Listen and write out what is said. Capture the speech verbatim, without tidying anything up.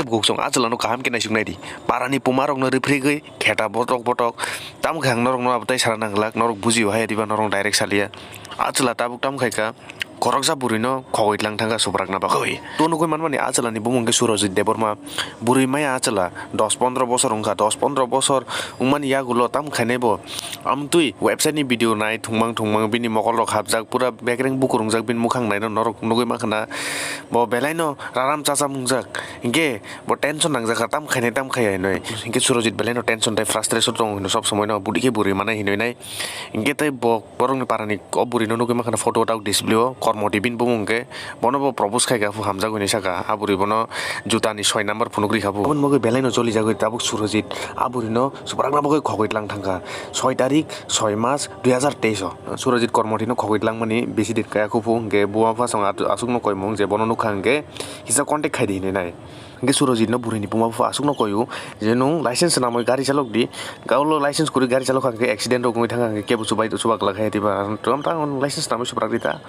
Guksong, a chwla no kaham khe naisuk nai di. Para ni puma rok no rwphrigwi kheta botok botok. Tamo khe ang norok no abo tai sana nang glak, norok bujio hai diba norok direct salia. A chwla tabuk tamo khai kha, khoroksa bwrwi no khogwi tlang thang kha suprak na bagwi. To nugwi man mani a chwla ni bumung khe Surojit Debbarma. Bwrwi maya a chwla dos pondro bosor wng kha, dos pondro bosor wng mani yagulo tamo khainai bo. Amtwi website ni video nai thwngmang thwngmang bini mokol rok hapjak, pura bekreng bukur wngjak bini mukhang nai no norok nugwi man khana. Bo belai no raram chacham wngjak. Hinkhe bo tension nangjak kha, tam khainai tam khai hinwi. Hinkhe Surojit belai no tension tei frustration tongo hinwi sob somoi no budi khe bwrwi manai hinwi nai. Hinkhe tei bo borok ni para ni o bwrwi no nugwi man khana photo o tabuk display o Kormoti bini bumung khe bono bo propose khai kha phu hamjak hinwi saka. A bwrwi bono juta ni soi number phunuk ri kha phu. Aboni bagwi belai no choli jagwi tabuk Surojit a bwrwi no suprak na bagwi khogwi tlang thang kha. Soi tarik soi mas dui hazar teis o Surojit Kormoti no khogwi tlang mani bisi din kaya khupu hinkhe buma bupha song atu-, aswk no koimung je bono nukha hinkhe kisa contact khai di hinwi nai. Hinkhe Surojit no bwrwi ni buma bupha aswk no koiu je nwng license swnamwi gari chalok di, gaulo license kwrwi gari chalok kha hinkhe accident rok wngwi thang kha hinkhe kebo chubai chuba glak hai diba, tamo tamo license swnamwi suprak di ta.